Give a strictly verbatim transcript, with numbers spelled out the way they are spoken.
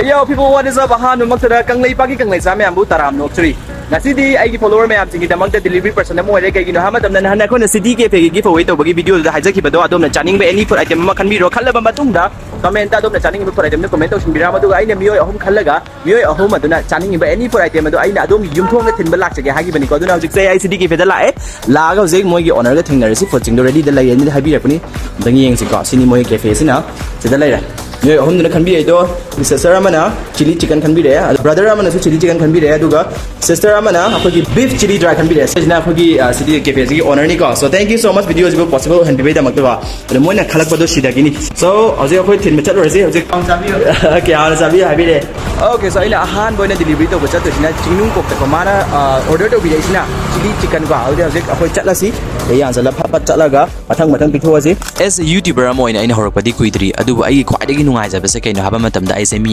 Yo, people, what is up? ꯑꯍꯥꯟꯕꯃꯛꯇꯗ ꯀꯪꯂꯩꯄꯥꯛꯀꯤ ꯀꯪꯂꯩꯆꯥ ꯃꯌꯥꯝꯕꯨ ꯇꯔꯥꯝ ꯅꯣꯛꯆꯔꯤ꯫ ꯉꯁꯤꯗꯤ ꯑꯩꯒꯤ follower ꯃꯌꯥꯝꯁꯤꯡꯒꯤꯗꯃꯛꯇ delivery person ꯑꯃ ꯑꯣꯏꯔꯦ꯫ ꯀꯩꯒꯤꯅꯣ ꯍꯥꯏꯕ ꯃꯇꯝꯗ, ꯅꯍꯥꯟ ꯑꯩꯈꯣꯏꯅ City Cafeꯒꯤ giveaway ꯇꯧꯕꯒꯤ videoꯗꯨꯗ ꯍꯥꯏꯖꯈꯤꯕꯗꯣ, ꯑꯗꯣꯝꯅ ꯆꯥꯅꯤꯡꯕ any food item ꯑꯃ ꯈꯟꯕꯤꯔꯣ꯫ ꯈꯜꯂꯕ ꯃꯇꯨꯡꯗ commentꯇ ꯑꯗꯣꯝꯅ ꯆꯥꯅꯤꯡꯉꯤꯕ food itemꯗꯨ comment ꯇꯧꯁꯤꯟꯕꯤꯔꯝꯃꯣ꯫ ꯑꯗꯨꯒ ꯑꯩꯅ ꯃꯤꯑꯣꯏ ꯑꯍꯨꯝ ꯈꯜꯂꯒ, ꯃꯤꯑꯣꯏ ꯑꯍꯨꯝ ꯑꯗꯨꯅ ꯆꯥꯅꯤꯡꯉꯤꯕ any food item ꯑꯗꯨ ꯑꯩꯅ ꯑꯗꯣꯝꯒꯤ ꯌꯨꯝꯊꯣꯡꯗ ꯊꯤꯟꯕ ꯂꯥꯛꯆꯒꯦ ꯍꯥꯏꯈꯤꯕꯅꯤꯀꯣ꯫ ꯑꯗꯨꯅ ꯍꯧꯖꯤꯛꯁꯦ ꯑꯩ City Cafeꯗ ꯂꯥꯛꯑꯦ꯫ ꯂꯥꯛꯑꯒ ꯍꯧꯖꯤꯛ ꯃꯣꯏꯒꯤ ownerꯒ ꯊꯦꯡꯅꯔꯁꯤ꯫ Foodꯁꯤꯡꯗꯣ readyꯗ ꯂꯩꯌꯦꯅ ꯍꯥꯏꯕꯤꯔꯛꯄꯅꯤ꯫ ꯑꯝꯇꯪ ꯌꯦꯡꯁꯤꯀꯣ꯫ ꯁꯤꯅꯤ ꯃꯣꯏꯒꯤ cafeꯁꯤꯅ꯫ ꯁꯤꯗ ꯂꯩꯔꯦ꯫ ꯃꯤꯑꯣꯏ ꯑꯍꯨꯝꯗꯨꯅ ꯈꯟꯕꯤꯔꯛꯏꯗꯣ, sister ꯑꯃꯅ chilli chicken ꯈꯟꯕꯤꯔꯛꯑꯦ, ꯑꯗꯨ brother ꯑꯃꯅꯁꯨ chilli chicken ꯈꯟꯕꯤꯔꯛꯑꯦ, ꯑꯗꯨꯒ sister ꯑꯃꯅ ꯑꯩꯈꯣꯏꯒꯤ beef chili dry ꯈꯟꯕꯤꯔꯛꯑꯦ꯫ ꯁꯤꯁꯤꯅ ꯑꯩꯈꯣꯏꯒꯤ, ꯑ, City Cafeꯁꯤꯒꯤ ownerꯅꯤꯀꯣ꯫ So, thank you so much videoꯁꯤꯕꯨ possible ꯑꯣꯏꯍꯟꯕꯤꯕꯩꯗꯃꯛꯇꯀꯣ꯫ ꯑꯗꯣ ꯃꯣꯏꯅ ꯈꯜꯂꯛꯄꯗꯣ ꯁꯤꯗꯒꯤꯅꯤ꯫ So, ꯍꯧꯖꯤꯛ ꯑꯩꯈꯣꯏ ꯊꯤꯟꯕ ꯆꯠꯂꯨꯔꯁꯤ꯫ ꯍꯧꯖꯤꯛ ꯀꯌꯥꯅ ꯆꯥꯕꯤꯌꯨ ꯍꯥꯏꯕꯤꯔꯦ꯫ Okay, so ꯑꯩꯅ ꯑꯍꯥꯟꯕ ꯑꯣꯏꯅ delivery ꯇꯧꯕ ꯆꯠꯇꯣꯏꯁꯤꯅ ꯆꯤꯡꯅꯨꯡꯀꯣꯛꯇꯀꯣ꯫ ꯃꯥꯅ, ꯑ, order ꯇꯧꯕꯤꯔꯛꯏꯁꯤꯅ chili chicken ꯀꯣ꯫ ꯑꯗꯨꯗꯤ ꯍꯧꯖꯤꯛ ꯑꯩꯈꯣꯏ ꯆꯠꯂꯁꯤ꯫ ꯑꯩ ꯌꯥꯟꯁꯤꯜꯂ ꯐꯠ ꯐꯠ ꯆꯠꯂꯒ ꯃꯊꯪ ꯃꯊꯪ ꯄꯤꯊꯣꯛꯑꯁꯤ꯫ As a YouTuber ꯑꯃ ꯑꯣꯏꯅ ꯑꯩꯅ ꯍꯧꯔꯛꯄꯗꯤ ꯀꯨꯏꯗ꯭ꯔꯤ, ꯑꯗꯨꯕꯨ ꯑꯩꯒꯤ ꯈ꯭ꯋꯥꯏꯗꯒꯤ ꯅꯨꯡꯉꯥꯏꯖꯕꯁꯦ ꯀꯩꯅꯣ ꯍꯥꯏꯕ ꯃꯇꯝꯗ, ꯑꯩꯁꯦ ꯃꯤ